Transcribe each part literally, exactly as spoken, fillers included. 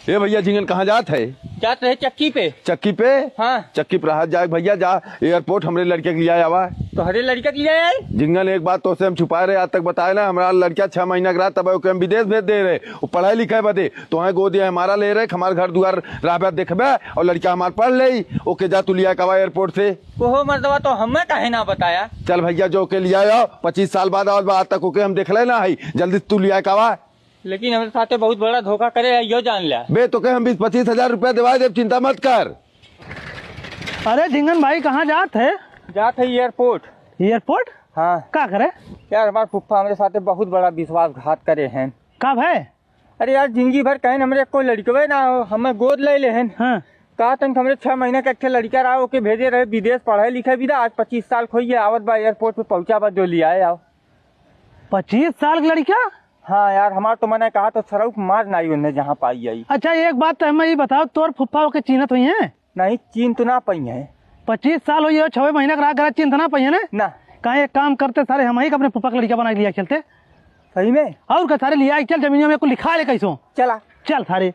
ए भइया, झिंगन कहाँ जात है? जात रहे चक्की पे। चक्की पे? हाँ। चक्की पे रहत जाए भइया, जा airport हमरे लड़के के लिया आवा। तोहरे लड़के के लिया आए? झिंगन, एक बात तोसे हम छुपाए रहे, आज तक बताए ना, हमरा लड़का छह महीना के रहा तब ओके हम विदेश भेज दे रहे, वो पढ़ाई लिखाई बदे। तोहे गोद ये हमारा ले रहे, हमार घर दुआर रहबे देखबे और लड़का हमार पढ़ ले, ओके जा तू लिया के आवा airport से। ओहो मर्दवा, तो हमें काहे ना बताया? चल भइया, जो ओके लिया आओ, पच्चीस साल बाद आवत बा, आज तक ओके हम देखले ना है, जल्दी तू लिया के आवा। लेकिन हमरे साथे बहुत बड़ा धोखा करे है, यो जान ल्या। बे, तोके हम बीस पच्चीस हजार रुपया देवाए देब, चिंता मत कर। अरे झिंगन भाई, कहाँ जात है? जात है airport। Airport? हाँ। का करे? यार, हमार फुफ्फा हमरे साथे बहुत बड़ा विश्वासघात करे हैं। का भाई? अरे यार, जिंदगी भर कहेन हमरे कोई लड़कवे ना हो, हमें गोद ले लेहेन। हाँ। कहा तन हमरे छह महीना के एक ठे लड़का रहा, ओके भेजे रहे विदेश पढ़े लिखे भी था। आज पच्चीस साल खोइए, आवत बा airport पे पहुंचा बा, जो लियाए आओ। पच्चीस साल के लड़का? हाँ यार, हमार तो मने कहा तो सरऊ के मार नाई उन्हें जहाँ पाई आई। अच्छा, एक बात तो हमें ये बताओ, तोर फुफ्फा ओके चीन्हत हुई हैं? नहीं, चीन्ह तो ना पाई हैं। पच्चीस साल हुई है, छवे महीना के रहा, गलत चीन्ह तो ना पाई है ना? ना। कहा एक काम करते सारे, हम ही के अपने फुफ्फा के लड़का बना के लिया खेलते। सही में? और का सारे लिया, चल जमीनिया में कुल लिखा ले कैसो। चला। चल सारे।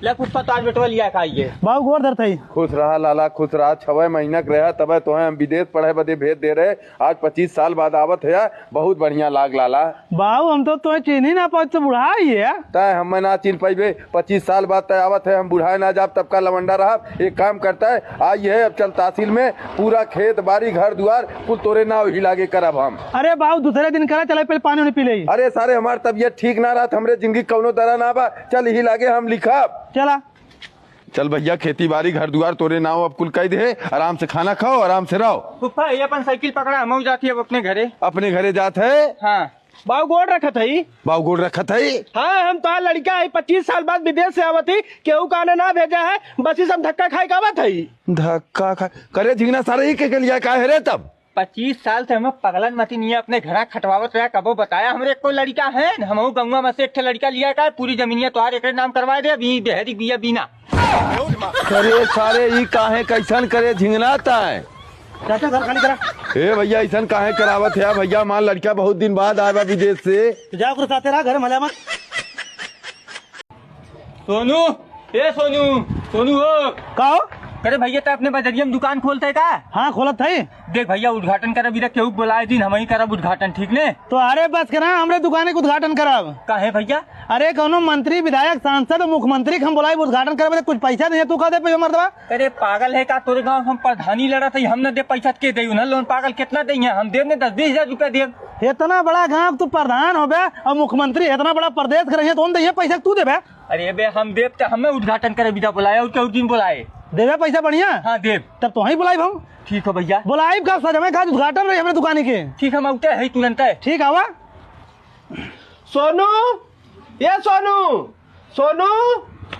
ले फुफ्फा, तो आज बेटवा लिया का आइए। बाबू गोर धरत है। खुश रहा लाला, खुश रहा। छवे महीना के रहा तबे तोहे हम विदेश पढ़े बदे भेज दे रहे। आज पच्चीस साल बाद आवत है, बहुत बढ़िया लाग लाला। बाबू, हम तो तोहे चीन्ही ना पावत, तो बुढ़ा ही है। तय हमें ना चीन्ह पाइबे, पच्चीस साल बाद तय आवत है, हम बुढ़ाए ना जाब, तब का लवंडा रहब। एक काम करता है, आई है, अब चल तहसील में, पूरा खेत बाड़ी घर दुआर कुल तोरे नाव ही लागे करब हम। अरे बाबू, दूसरे दिन करा, चले पहले पानी उनी पी ले। अरे सारे, हमार तबीयत ठीक ना रहत, हमरे जिंदगी कौनो दरा ना बा, चल ही लागे हम लिखब। चला। चल भइया, खेती बाड़ी घर दुआर तोरे नाव अब कुल कह दे, आराम से खाना खाओ, आराम से रहो। फुफ्फा, ये अपन साइकिल पकड़ा, हम जाती अब अपने घरे। अपने घरे जात है? हाँ। बाऊ गोड़ रखत हई। बाऊ गोड़ रखत हई। हाँ, हम तोहार लड़का हई, पच्चीस साल बाद विदेश से आवत हई, केहू का ना भेजा है, बस इस हम धक्का खाए के आवत हई। धक्का खा, करे झिंगना सारे ही के, के लिया का है रे तब? पच्चीस साल से हमें पगलन मती नहीं है, अपने घरा खटवावत रहा, कबो बताया हमरे कोई लड़का है? हमहू गंगवा में से एक ठे लड़का लिया का है, पूरी जमीनिया तोहार एकरे नाम करवा दे, अभी देहरी बिया बीना। अरे सारे, ई काहे कैसन करे झिंगना ताय? चाचा, घर खाली करा। ए भइया, ऐसन काहे करावत है भइया? हमार लड़का बहुत दिन बाद आए बा विदेश से। तो जा ओकरे साथे रहा, घर में मजा मत। सोनू, ए सोनू, सोनू हो। का हो? अरे भइया, तैं अपने बजरिया में दुकान खोलत है का? हाँ, खोलत है। देख भइया, उद्घाटन करब, इधर केहू के बोलाए दिन, हम ही करब उद्घाटन, ठीक ने? तो अरे बस के ना, हमरे दुकाने के उद्घाटन करब। काहे भइया? अरे कौनो मंत्री, विधायक, सांसद, मुख्यमंत्री के हम बोलाइब उद्घाटन करब, तो कुछ पैसा देइहैं, तू का दे पैसा मर्दवा? अरे पागल है का? तोरे गाँव हम प्रधानी लड़त है, हम न दे पैसा, के दे उन्हें लोन? पागल, कितना देइहैं? हम देब ने दस बीस हजार रुपया देब। इतना बड़ा गाँव तू प्रधान होबे और मुख्यमंत्री, इतना बड़ा प्रदेश के रहिए, तो उन देइहैं पैसा, तू देबे? अरे बे, हम देब त हमें उद्घाटन करे बिदा बोलाए और केहू दिन बोलाए। देबे पैसा बढ़िया? हाँ देब। तब तो वहीं बोलाइब हम। ठीक हो भइया। बोलाइब का सजमे का उद्घाटन रही हमरे दुकानी के। ठीक, हम आउते है तुरंत है। ठीक आवा। सोनू, ए सोनू, सोनू।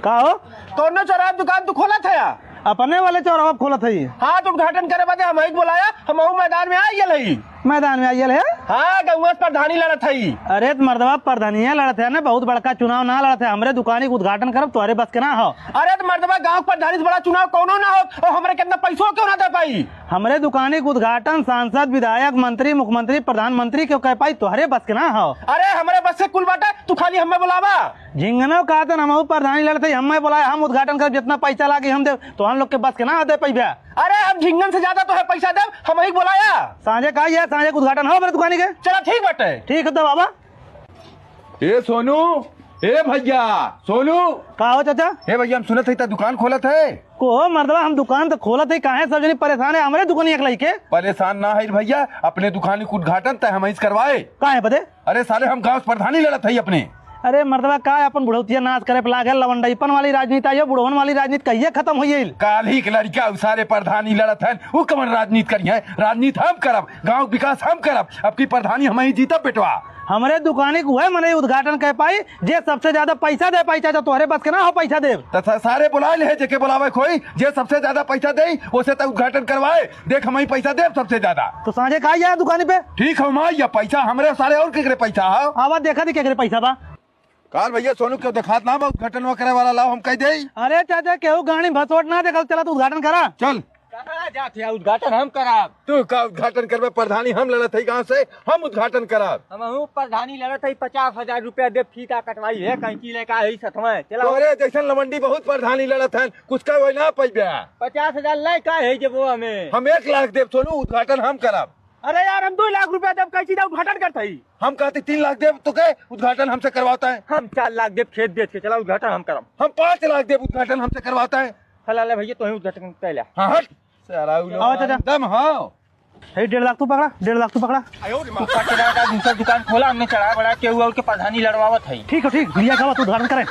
का हो? कौनो चौराहा दुकान तू खोलत है या? अपने वाले चौराहा खोलत है। हाँ, तो उद्घाटन करे बदे हम ही बोलाया, हम हूँ मैदान में आ गेल है। मैदान में आ गेल है? हाँ, गौवा से प्रधानी लड़त है। अरे तो मर्दवा, प्रधानिया लड़त है ना, बहुत बड़का चुनाव ना लड़त है, हमरे दुकानी के उद्घाटन करब, तोहरे बस के ना हो। अरे तो मर्दवा, गाँव के प्रधानी से बड़ा चुनाव कौनो ना हो, और हमरे कितना पैसों क्यों ना दे पाई? हमरे दुकानी के उद्घाटन सांसद, विधायक, मंत्री, मुख्यमंत्री, प्रधानमंत्री क्यों कह पाई, तोहरे बस के ना हो। अरे हमरे बस से कुल बाटे, तू खाली हमें बुलावा। झिंगनो कहतन, हमहू प्रधानी लड़त हई, हमें बुलाए, हम उद्घाटन करब, जितना पैसा लागी हम देब, तो हम लोग के बस के ना दे पैबे। अरे हम झिंगन से ज्यादा तो है पैसा देब, हम ही बुलाया। सांझे का ये, सांझे के उद्घाटन हो हमरे दुकानी के। चला ठीक बाटे। ठीक है तो बाबा। ए सोनू, ए भइया, सोनू। का हो चाचा? ए भइया, हम सुनत हई त दुकान खोलत है। को हो मर्दवा, हम दुकान तो खोलत हई, काहे सब जनी परेशान है हमरे दुकानिया के लइके? परेशान ना है भइया, अपने दुकानी के उद्घाटन तय हम ही से करवाए। काहे बदे? अरे साले, हम गाँव से प्रधानी लड़त हई अपने। अरे मर्दवा, का अपन बुढ़ौतिया नाश करे पे लागे? लवंडईपन वाली राजनीति आयो, बुढ़वन वाली राजनीति कहिए खत्म हो गइल? काल्ही के लड़का उ सारे प्रधानी लड़त हन, उ कवन राजनीति करिहैं? राजनीति हम करब, गाँव के विकास हम करब, अब की प्रधानी हम ही जीतब बेटवा। हमरे दुकानी के उहे मनई उद्घाटन कर पाई, जे सबसे ज्यादा पैसा दे पाई। चाचा, तोहरे बस के ना हो पैसा देब। त सा-, सारे बुलाए ले, जेके बुलावे कोई, जे सबसे ज्यादा पैसा दे, ओसे त उद्घाटन करवाए। देख, हम ही पैसा देब सबसे ज्यादा। तो सांझे का आइए दुकानी पे? ठीक है, हम आइए, पैसा हमरे सारे और केकरे पैसा है? आवा देखा दी केकरे पैसा बा। काल भइया सोनू क्यों देखात ना बा, उद्घाटन करे वाला लाओ, हम कह दे। अरे चाचा, केहू गाड़ी भसोट ना देखल, चला तू उद्घाटन करा। चल। कहाँ जात है? उद्घाटन हम कराब। तू का उद्घाटन करबे? प्रधानी हम लड़त है गाँव से, हम उद्घाटन कराब। हमहू प्रधानी लड़त है, पचास हजार रुपया दे, फीता कटवाई है, कैंची लेके आई सथवा। चला। तोहरे जैसन लवंडी बहुत प्रधानी लड़त है, कुछ का वही ना पैबे। पचास हजार लाई का है जब वो हमें? हम एक लाख देब सोनू, उद्घाटन हम कराब। अरे यार, हम दो लाख रुपया देब, कैंची दा उद्घाटन करत है। हम कहते तीन लाख देब तो के उद्घाटन हमसे करवाता है। हम चार लाख देब, खेत बेच के, चला उद्घाटन हम करब। हम पाँच लाख देब, उद्घाटन हमसे करवाता है। हला ले भैया, तोही उद्घाटन कर ले। हाँ, हट। सारा उ लोग आओ, चाचा। दम, हाँ। हे, डेढ़ लाख तू पकड़ा, डेढ़ लाख तू पकड़ा। ऊपर के दादा दूसरा दुकान खोला, हमने चढ़ा बढ़ा के हुआ, उनके प्रधानी लड़वावत है। ठीक हो, ठीक, लिया खावा, तू उद्घाटन करे।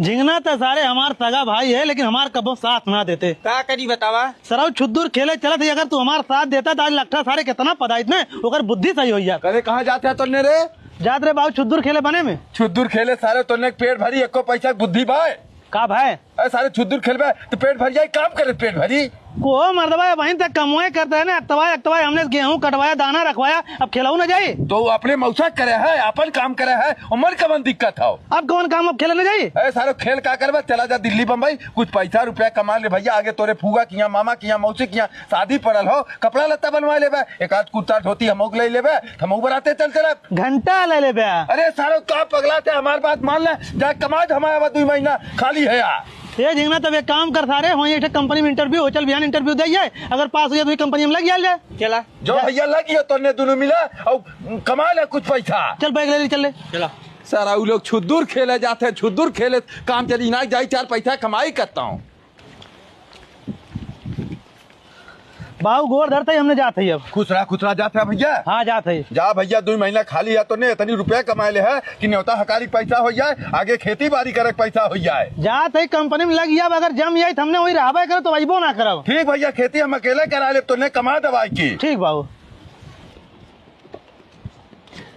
झिंगना त सारे हमार सगा भाई है, लेकिन हमार कबो साथ ना देते। का करी बतावा? सरऊ छुद्दुर खेले चलत ही, अगर तू हमार साथ देता त आज लट्ठा सारे कितना पदाइत ने, ओकर बुद्धि सही होई जात। अरे कहाँ जात है तोने रे? जात रे बाबू छुद्दुर खेले बने में। छुद्दुर खेले सारे तोने पेट भरी, एको पैसा के बुद्धि बाय? का भाई? अरे सारे छुद्दुर खेलबे तो पेट भर जाई, काम करे पेट भरी। को मर्दवा बहिन तक कमवाए करता है ना, अक्तवाए अक्तवाए हमने गेहूं कटवाया, दाना रखवाया, अब खेलऊ ना जाई। तो वो अपने मौसा करे है, अपन काम करे है, उमर कवन दिक्कत हो? अब कौन काम अब खेले ना जाई? अरे सारो खेल का करबे, चला जा दिल्ली बम्बई, कुछ पैसा रुपया कमा ले भैया, आगे तोरे फूआ किया, मामा किया, मौसी किया शादी पड़ल हो, कपड़ा लत्ता बनवा लेबे, एक आध कुर्ता धोती हमहू के ले लेबे, हमहू बराते चल चलब। घंटा ले लेबे। अरे सारो का पगला थे, हमार बात मान ले, जा कमा, हमारा बा दुई महीना खाली है यार। ए झिंगना, तब एक काम कर सारे, वहीं एक ठे कंपनी में इंटरव्यू हो, चल बिहान इंटरव्यू दे जाए, अगर पास हो जाए तो वही कंपनी में लग जाए। चला। जो भैया लग गया तोने दोनों मिला और कमा ले कुछ पैसा। चल बैग ले ले, चल ले। चला। सारा उ लोग छुद्दुर खेले जाते हैं, छुद्दुर खेले काम चली ना जाई, चार पैसा कमाई करता हूँ। बाऊ गोर धरते ही हमने जात है अब। खुश रहा, खुश रहा, जात है भैया। हाँ, जात है। जा भैया, दुई महीना खाली है तो ने इतनी रुपया कमाए ले है कि न्योता हकारी पैसा हो जाए, आगे खेती बाड़ी करे के पैसा हो जाए। जात है कंपनी में लग गया, अगर जम जाए तो हमने वही रहबे करे तो अइबो ना करब। ठीक भैया, खेती हम अकेले करा ले, तो ने कमा दवाई की। ठीक बाऊ।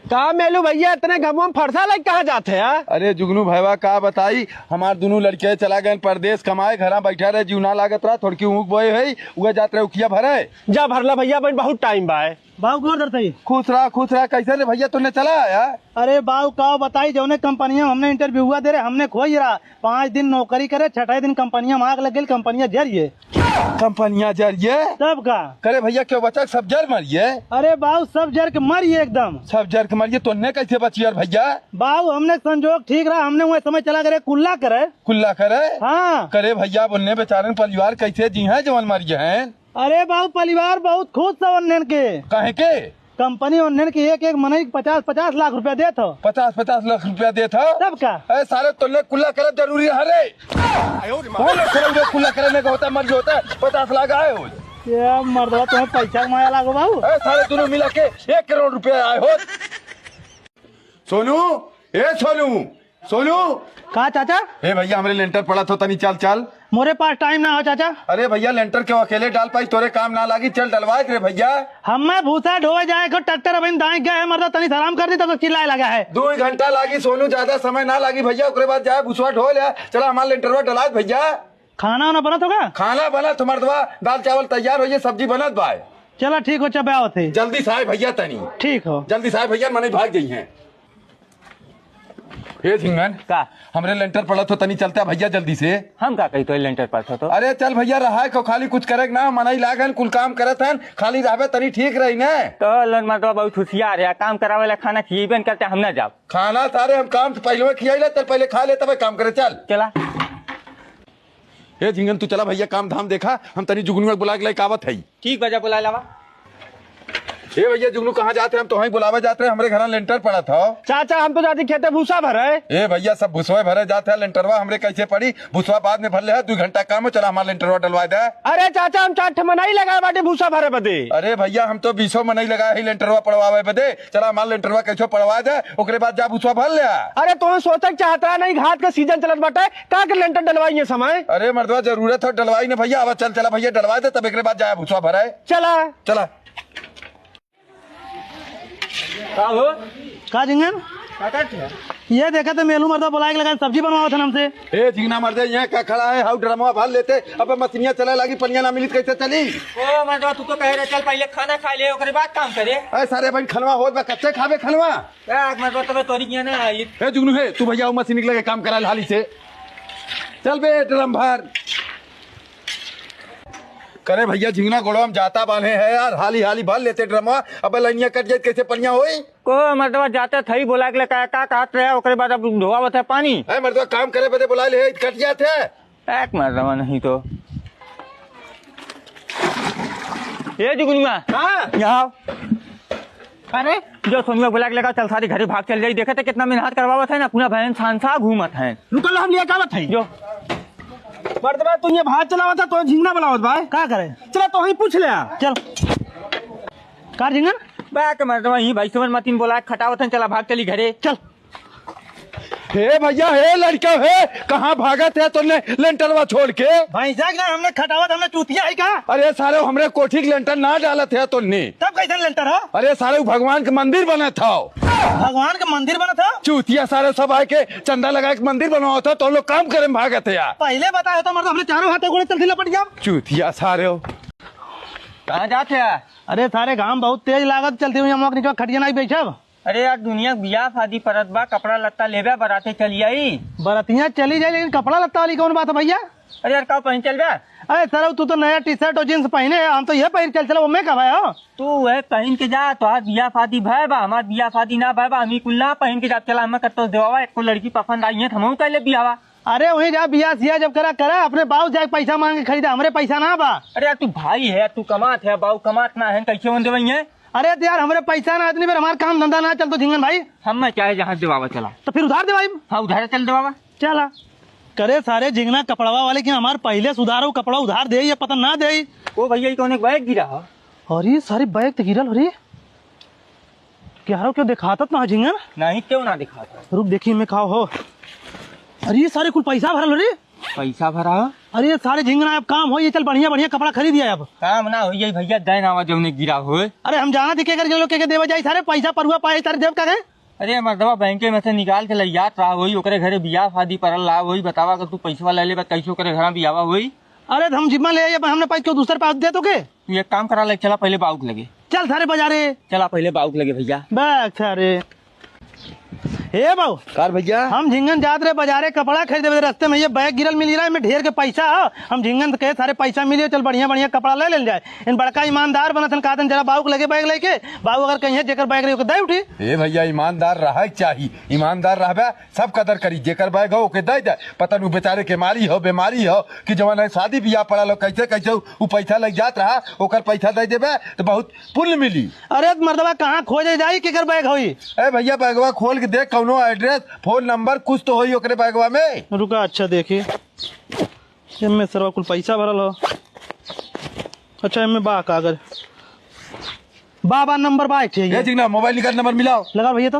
का मेलू भैया, इतने घमवा में फरसा लग कहाँ जात है यार? अरे जुगनू भैया, का बताई, हमार दुनू लड़के चला गए परदेश कमाए, घरा बैठा रहे, जीव ना लागत रहा, थोड़की ऊख बोए है, उहे जात रहे उखिया भरे। जा भरला भैया, बहन बहुत टाइम बा है। बाऊ गोर धरते ही। खुश रहा, खुश रहा। कैसे रे भैया, तूने चला आया? अरे बाऊ, का बताई, जौने कंपनिया में हमने इंटरव्यू हुआ दे रहे, हमने खोई रहा, पाँच दिन नौकरी करे, छठे दिन कंपनिया में आग लग गई, कंपनिया जरिए। कंपनिया जरिए? तब का? करे भैया, क्यों बचा, सब जर मरिए? अरे बाऊ, सब जर के मरिए एकदम। सब जर के मरिए, तोन्ने कैसे बचिए यार भैया? बाऊ, हमने संजोग ठीक रहा, हमने वह समय चला करे कुल्ला करे। कुल्ला करे? हाँ। करे भैया, बोलने बेचारन परिवार कैसे जी हैं जवन मरिए हैं? अरे बाऊ, परिवार बहुत खुश था उन्हन के। काहे के? कंपनी उन्हन के एक एक मनई के पचास पचास लाख रुपया देत हो। पचास पचास लाख रुपया देत हो? तब का? अरे सारे तोले कुल्ला करब जरूरी है रे। वो लोग थोड़ा उधर कुल्ला करे में होता, मर जो होता, पचास लाख आए हो। ये मर्दवा तुम्हें पैसा माया लागो बाबू। अरे सारे दोनों मिला के एक करोड़ रुपया आए हो। सोनू, ए सोनू, सोनू। का चाचा? ए भैया, हमरे लेंटर पड़त हो, तनी चल, चल। मोरे पास टाइम ना हो चाचा। अरे भैया, लेंटर क्यों अकेले डाल पाई, तोरे काम ना लागी, चल डलवाए रे भैया। हमें भूसा ढोवे जाए को ट्रैक्टर अबहिन दाएं गए है, मर्दा तनी से आराम कर दी तब तो चिल्लाए लगा है। दो ही घंटा लागी सोनू, ज्यादा समय ना लागी भैया, ओकरे बाद जाए भूसवा ढो ले। चला हमार लेंटरवा डलाए भैया। खाना वाना बनत होगा? खाना बनत हो मर्दवा, दाल चावल तैयार होइए, सब्जी बनत बा। चला ठीक हो, चबे आवत है। जल्दी से आए भैया तनी। ठीक हो। जल्दी से आए भैया, मनई भाग गई हैं। ए झिंगन, का? हमरे लेंटर पड़त हो, तनी चलता भैया जल्दी से। हम का कही तो लेंटर पड़त हो तो? अरे चल भैया, रहा को खाली कुछ करे के ना, मनई लागन, कुल काम करत हन, खाली रहबे तनी ठीक रही ने। तो लन मतलब बहुत होशियार है, काम करावे ला खाना खिएबे न करते, हम ना जाब। खाना सारे हम काम से पहले खियाई ले, चल पहले खा ले तबे काम करे, चल। चला। ए झिंगन, तू चला भैया, काम धाम देखा, हम तनी जुगनुआ के बुला के लेके आवत हई। ठीक बा, जा बुला लावा। ए भैया जुगनू, कहाँ जात रहे? हम तो वहीं बुलावे जात रहे, हमरे घरा लेंटर पड़त हो। चाचा, हम तो जाती खेते भूसा भरे। ए भैया, सब भूसवे भरे जात है, लेंटरवा हमरे कैसे पड़ी? भूसवा बाद में भर ले है, दू घंटा काम हो, चला हमार लेंटरवा डलवा दे। अरे चाचा, हम चार ठे मनई लगाए बाटे भूसा भरे बदे। अरे भैया, हम तो बीसों मनई लगाए ही लेंटरवा पड़वावे बदे। चला हमार लेंटरवा कैसो पड़वा दे, ओकरे बाद जा भूसवा भर ले आ। अरे तोहन सोचे के चाहत रहा नहीं, घात का सीजन चलत बाटे, का के लेंटर डलवाई ये समय? अरे मर्दवा जरूरत हो डलवाई ने भैया, आवा चल चला भैया डलवा दे, तब एकरे बाद जाए भूसवा भराए। चला। चला। का हो? का झिंगन? का करत है? ये देखा तो मेलू मर्दवा बुलाए के लगा सब्जी बनवावत हन हमसे। ए झिंगना मर्दे, यहाँ का खड़ा है? हाउ ड्रमवा भर लेते, अब मशीनिया चले लागी, पनिया ना मिली तो कैसे चली? ओ मर्दवा, तू तो कहे रहे चल पहले खाना खा ले, ओकरे बाद काम करे। अरे सारे भाई खनवा होत बा, कच्चे खाबे खनवा। का मर्दवा, तबे तोरी किया ना आई। ए जुगनू है, तू भैया वो मशीन के लगे काम करा ले हाली से। चल बे ड्रम भर। करे भइया, झिंगना गोड़वा में जाता बान्हे है यार, हाली हाली भर लेते ड्रमवा, अबे लइनिया कट जाई, कैसे पनिया होई? को मर्दवा जाते थई बोला के ले का, का कहत रहे, ओकरे बाद अब ढोआवत है पानी। ए मर्दवा, काम करे बदे बोला ले, कट जात है। एक मर्दवा नहीं तो। ए जुगनुआ, हाँ? यहाँ आओ। अरे? जो सोनुआ बोला के ले का, चल सारी घरे भाग चल जाई, देखे तो कितना मेहनत करवावत है ना, पूरा भैन सांसा घूमत है। रुका ला, हम लिया का आवत है। जो। मर्दवा, तू ये भात चलावत है, तो झिंगना बनावत बा। का करे? चला, तो ही पूछ ले आ। चल। का झिंगन? बा के मर्दवा, ही भाई सुमन मतिन बोला, खटावत है, चला भाग चली घरे। चल। हे भइया, हे लड़का, हे, कहाँ भागत है तोने लेंटरवा छोड़ के? भैंसा के ना हमने खटावत, हमने चूतिया है का? अरे सारे, हमरे कोठी के लेंटर ना डालत है तोने। तब कैसन लेंटर हो? अरे सारे, उ भगवान के मंदिर बनत हौ। भगवान के मंदिर बनत हौ? चूतिया सारे, सब आए के चंदा लगा के मंदिर बनावत हौ, तो लोग काम करे में भागत है यार। पहले बताए तो मर्द, हमने चारों हाथ गोड़े चलते लपट गया। चूतिया सारे हो। कहाँ जात है? अरे सारे, घाम बहुत तेज लागत, चलते हुए हम नीचे खटिया नहीं बैठब। अरे यार, दुनिया के बियाह शादी परत बा, कपड़ा लत्ता लेबे, बराते चली आई। बरतिया चली जाए, लेकिन कपड़ा लत्ता वाली कौन बात है भइया? अरे यार, का पहन चल बे? अरे सरऊ, तू तो नया टी शर्ट और जींस पहने है, हम तो ये पहन चल चला, वो मैं कब आया हो? तू वह पहन के जा, तोहार बियाह शादी भय बा, हमार बियाह शादी ना भय बा, हम ई कुल ना पहन के जा। चला, हमें कत्तो देवावा, एको लड़की पसंद आई है, तो हमहू कर ले बियाहवा। अरे वहीं जा, बियाह सियाह जब करा करा, अपने बाऊ जाए पैसा मांग के खरीदा, हमरे पैसा ना बा। अरे यार, तू भाई है, तू कमात है, बाऊ कमात ना है, कैसे होन देवई है? अरे तो यार, हमरे पैसा ना, इतनी बेर हमार काम धंधा ना चलतो झिंगन भाई। हम मैं चाहे जहाँ देवावा चला। तो फिर उधार देवाई। हाँ, उधार चल देवावा। चला। करे सारे झिंगना कपड़वा वाले कि हमार पहले सुधारो कपड़ा उधार दे या पता ना दे। ओ भइया, ई कौन एक बैग गिरा है? अरे सारे बैग तो गिरल हो रे। क्यारो क्यों दिखातत ना झिंगन? नहीं, क्यों ना दिखाता? रुक देखी मैं खाओ हो। अरे सारे कुल पैसा भरल हो रे। पैसा भरा हो? अरे सारे झिंगना अब काम हो, ये चल बढ़िया बढ़िया कपड़ा खरीद दिया अब। काम ना हो ये भइया, दैन आवा जौने गिरा हो। अरे हम जाना थी के कर के के देवे जाई सारे पैसा परुआ पाए सारे देव का गए। अरे मर्दवा, बैंके में से निकाल के लइ जात रहा होई, ओकरे घरे बियाह शादी परल रहा होई, बतावा, अगर तू पैसवा ले लेबा, कैसे ओकरे घरा बियाहवा होई? अरे, तो हम जिम्मा ले आइए, पर हमने पास क्यों दूसरे पास दे तो के? तू एक काम करा, ले चला पहले बाउक लगे। चल सारे बाजारे। चला पहले बाउक लगे भइया। बैग सारे। ए बाऊ। कार भइया? हम झिंगन जात रहे बाजारे कपड़ा खरीदे, रस्ते में ये बैग गिरल मिल रहा है, में ढेर के पैसा हो। हम झिंगन के सारे पैसा मिले, चल बढ़िया बढ़िया कपड़ा ले लेल जाए। इन बड़का ईमानदार बनत हन, कहतन जरा बाउक लगे बैग लेके, बाऊ अगर कहीं है जेकर बैग रही ओके दे उठी। ए भइया, ईमानदार रहे के चाही, ईमानदार रहबे, सब कदर करी, जेकर बैग हो ओके दे दे। पता न उ बेचारे के मारी हो, बेमारी हो कि जवन है शादी बियाह पड़ल हो, कैसे कैसे उ, उ पैसा लग जात रहा, ओकर पैसा दे देबे तो बहुत पुण्य मिली। अरे मर्दवा, कहाँ खोजे जाई, केकर बैग होई? ए भइया, बैगवा खोल के देख, कौनो एड्रेस, फोन नंबर कुछ तो होई ओकरे बैगवा में। रुका, अच्छा देखी। एमे सरवा कुल पैसा भरल हो। अच्छा, एमे बा कागज। बा, बा, नंबर बा, एक ठे ए, ये। ठीक ना, मोबाइल निकाल, नंबर मिलाओ। लगा भइया तो।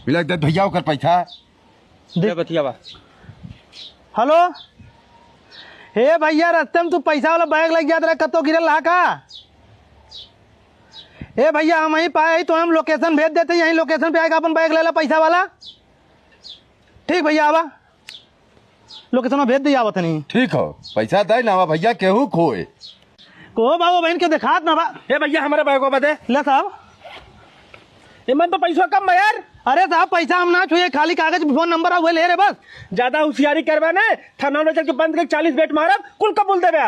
मिला दे भइया ओकर पैसा। दे। ले बतिया बा। हेलो। हे भइया, रस्ते में तू पैसा वाला बैग लग जात रहे, कतो गिरल रहा का? ए भइया, हम वहीं पाए ही तो हम लोकेशन भेज देते, यहीं लोकेशन पे आएगा अपन बैग ले ला पैसा वाला। ठीक भइया, आवा। लोकेशन में भेज दिया आवत नहीं। ठीक हो, पैसा दे ना आवा भइया, केहू खोए। को बाबू बहन के देखात ना बा। ए भइया, हमारे बैगवा बदे। ले साहब। ए मन तो पैसा कम बा यार। अरे साहब, पैसा हम ना छुए, खाली कागज पे फोन नंबर आ, उहे ले रे बस। ज्यादा होशियारी करबा ना, थाना में चल के बंद के चालीस बेट मारब, कुल कबूल देबे।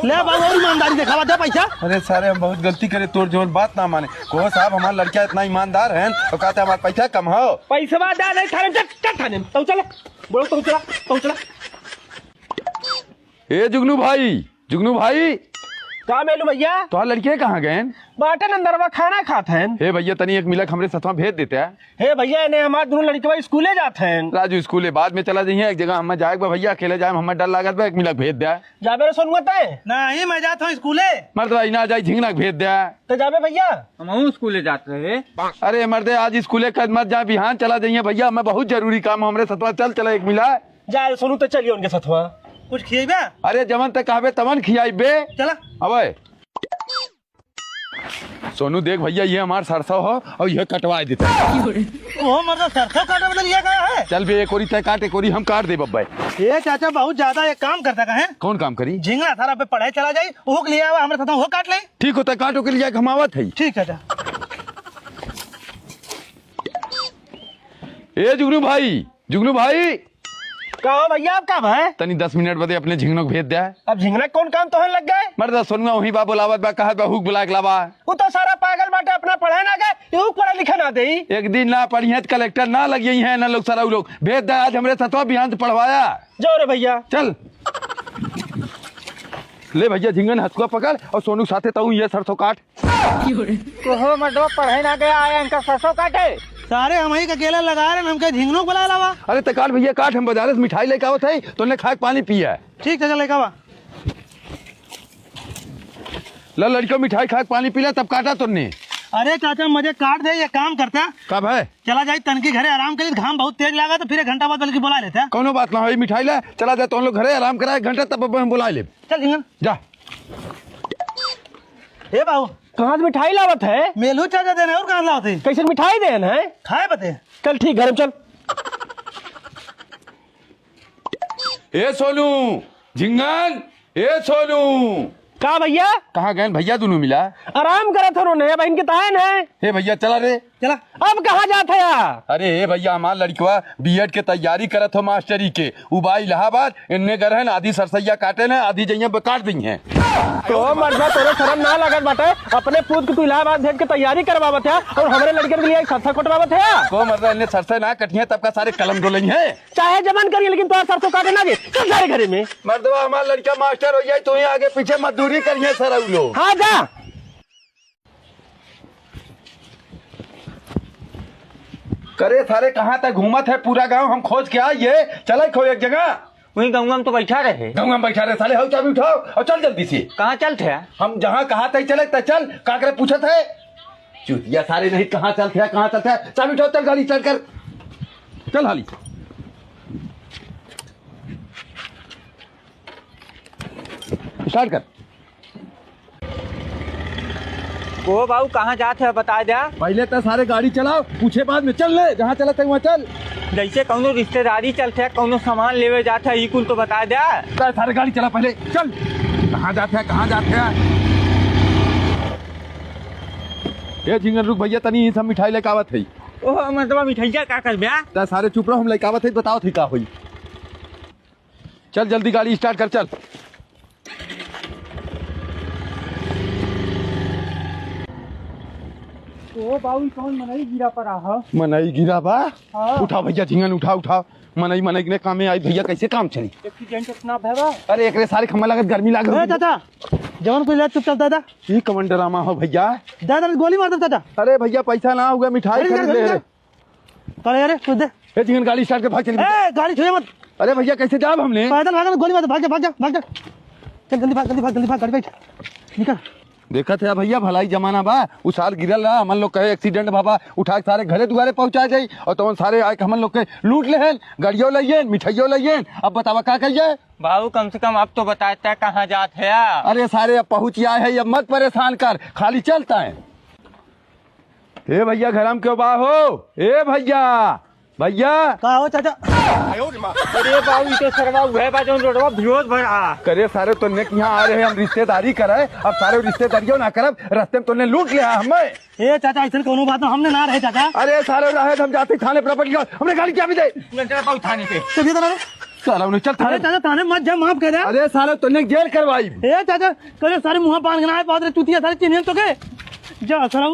ले बाबू, और ईमानदारी देखावा, दे पैसा। अरे सारे, हम बहुत गलती करे, तोर जवन बात ना माने। कहो साहब, हमार लड़का इतना ईमानदार है, तो कहते हमार पैसा कम हो। पैसवा दे नहीं थाने, चल, चल थाने, तो चल, बोलो, तो चला, तो चला। ए जुगनू भाई, जुगनू भाई। का मेलू भइया? तोहार लड़के कहाँ गएन? बाटे अंदरवा खाना खात हैं। हे भइया, तनी एक मिलक हमरे सथवा भेज देते हैं। हे भइया, इन्हें हमार दोनों लड़कवा स्कूले जात हैं। राजू, स्कूले बाद में चला जइहे, एक जगह हमें जाए के बा भइया, अकेले जाए में हमें डर लागत बा, एक मिलक भेज दे। जाबे रे सोनुआ तय? नहीं, मैं जात हूँ स्कूले। मर्द भाई ना जाई, झिंगना के भेज दे। तो जाबे भइया? हमहू स्कूले जात रहे। अरे मर्दे, आज स्कूले कद मत जा, बिहान चला जइहे भइया, हमें बहुत जरूरी काम है हमरे सथवा, चल चला एक मिला। जा रे सोनू, तो चलिए उनके सथवा। कुछ खिएबे? अरे जवन तक कहबे तवन खियाइबे। चला। अबे। सोनू देख भइया, ये हमार सरसों हो और ये कटवा देता है। ओ मर्दा, सरसों काटे बदे लिया गया है? चल बे, एक ओरी तय काट, एक ओरी हम काट दे बब्बे। ए चाचा, बहुत ज्यादा एक काम करता का है? कौन काम करी? झिंगना सारा पे पढ़ाई चला जाई, ओहू के लिए आवा, हमरे साथ ओहो काट ले। ठीक होता, काटो के लिए घमावत है। ठीक चाचा। ए जुगनू भाई, जुगनू भाई। का हो भइया, अब का भय? तनी दस मिनट बदे अपने झिंगनो के भेज द्या। अब झिंगना कौन काम तोहन लग गए? मर्दा सोनुआ वहीं बा, बोलावत बा, कहत बा हुक बुला के लावा। उ तो सारा पागल बाटे, अपना पढ़े ना गए, ये हुक पढ़े लिखे ना देई। एक दिन ना पढ़िए त कलेक्टर ना लगिए हैं ना लोग, सारा उ लोग। भेज द्या आज हमरे सतवा बिहान से पढ़वाया। जाओ रे भइया। चल। ले भइया झिंगन हथुआ पकड़ और सोनू के साथे तऊ ये सरसों काट। कहो मर्दवा पढ़े ना गया, आया इनका सरसों काटे। सारे हमही के अकेला लगा रहे, हमके झिंगनो बुला लावा। अरे त काट भइया काट, हम बाजारे से मिठाई लेके आवत है, तोने खाए के पानी पिया। ठीक चाचा, लेके आवा। ला लड़कियों मिठाई खाए के पानी पी ले, तब काटा तोने। अरे चाचा मजे काट दे, ये काम करता। का भय? चला जाई तनकी घरे आराम करी, घाम बहुत तेज लागा तो फिर एक घंटा बाद बल्कि बुला लेता। कौनो बात ना हो, मिठाई ला, चला जा तोन लोग घरे आराम करा एक घंटा, तब हम बुला ले। चल झिंगन। जा। हे बाबू। कहाँ से मिठाई लावत है? मेलू चाचा देन है, और कहाँ लावत है? कैसे मिठाई देन है? खाए बदे। चल ठीक, घर में चल। ए सोनू, झिंगन, ए सोनू। का भइया? कहाँ गए भइया दुनू मिला? आराम करत हन उन्हें, अब इनके तायन है। हे भइया चला रे। चला। अब कहाँ जात है यार? अरे हे भइया, हमार लड़कवा बीएड के तैयारी करत हो मास्टरी के, उ बा इलाहाबाद, इन्ने गए रहन, आधी सरसैया काटे न, आधी जइया ब-, काट दइहें। तो मर्दा तोरे शर्म ना लागत बाटे, अपने पूत के तू इलाहाबाद भेज के तैयारी करवावत है और हमरे लड़कन के लिए एक सरसा कटवावत है। तो मर्दा इन्ने सरसे ना कटिहें, तब का सारे कलम डोलइहें। चाहे जवन करिए लेकिन तोरा सरसों काटे ना दे। चल सारे घरे में। मर्दवा हमार लड़का मास्टर हो जाए, तू ही आगे पीछे मजदूरी करिए सारा उ लोग। हाँ जा। करे सारे, कहाँ तक घूमत है पूरा गांव, हम खोज के आइए। चले खो एक जगह। वहीं गंगा में तो बैठा रहे। गंगा में बैठा रहे साले, हऊ चाबी उठाओ और चल जल्दी से। कहाँ चलत है? हम जहाँ कहा तही चले, त चल, का करे पूछत है? चुतिया सारे नहीं, कहाँ चलत है, कहाँ चलत है? चाबी उठाओ, चल गाड़ी चल कर, चल हाली। स्टार्ट कर। ओ बाबू, कहाँ जात है, बता द्या। पहले तो सारे गाड़ी चलाओ, पूछे बाद में। चल ले, जहाँ चलत है वहाँ चल। जैसे कौनो रिश्तेदारी चलत है, कौनो सामान लेवे जात है, ई कुल तो बता द्या। तो सारे गाड़ी चला पहले, चल। कहाँ जात है, कहाँ जात है? ए झिंगन रुक भइया, तनी ई सब मिठाई लेके आवत है। ओह, मतलब मिठाइया का करबे? तो सारे चुप रहो, हम लेके आवत है, बतावत है का होई। चल जल्दी गाड़ी स्टार्ट कर, चल। ओ बाबू, ई कौन मनई गिरा पड़ा ह? मनई गिरा बा? हाँ। उठाओ भइया, झिंगन उठाओ, उठाओ। मनई, मनई के कामे आई भइया, कैसे काम चली? एक्सीडेंट इतना भय बा? अरे एकरे सारे खम्मा लागत गर्मी लाग ए चाचा, जवन कुल ले चुपचाप दादा। ई कवन ड्रामा हो भइया? दादा गोली मार दे चाचा। अरे भइया पैसा ना हुआ, मिठाई अरे, खरीद अरे, ले अरे। रे। अरे, अरे, कुछ दे। ए, झिंगन, गाड़ी स्टार्ट कर, भाग चली। ए, गाड़ी छुए मत। अरे भइया, कैसे जाब हमने? पैदल भाग, गोली मार, भाग जा, भाग जा, भाग जा। चल, जल्दी भाग, जल्दी भाग, जल्दी भाग, गाड़ी बैठ। निकल। देखत है भइया, भलाई जमाना बा। उ सार गिरल रहा, हमन लोग कहे एक्सीडेंट भवा, उठा के सारे घरे दुआरे पहुँचा जाई, और तवन सारे आके हमन लोग के लूट लेहेन, गाड़ियों लइयेन, मिठाइयों लइयेन। अब बतावा का कहिए? बाबू, कम से कम अब तो बताता कहाँ जात है? अरे सारे, अब पहुँच आए है, अब मत परेशान कर, खाली चलता है। ए भइया, घर में क्यों बा हो? ए भइया, भइया। का हो चाचा? अरे बाबू, ई तो सरवा उहे बा जौन रोडवा भिरोज भरा। करे सारे, तोन्ने के यहाँ आ रहे हम रिश्तेदारी करे, अब सारे रिश्तेदारियों ना करब, रस्ते में तोन्ने लूट लिया हमें। ए चाचा, ऐसन कौनो बात ना, हमने ना रहे चाचा। अरे सारे रहे, हम जाते थाने पर अपन लिखा, हमने गाड़ी क्या भी दे। चल बाबू थाने पे। चलिए तो ना रे। साला उन्हें चल थाने। अरे चाचा, थाने मत जा, माफ कर दे। अरे साले तोन्ने जेल करवाई। ए चाचा, करे सारे मुँह बांध के ना आए, बहुत रे चूतिया सारे चिन्हन तो के। जा साला।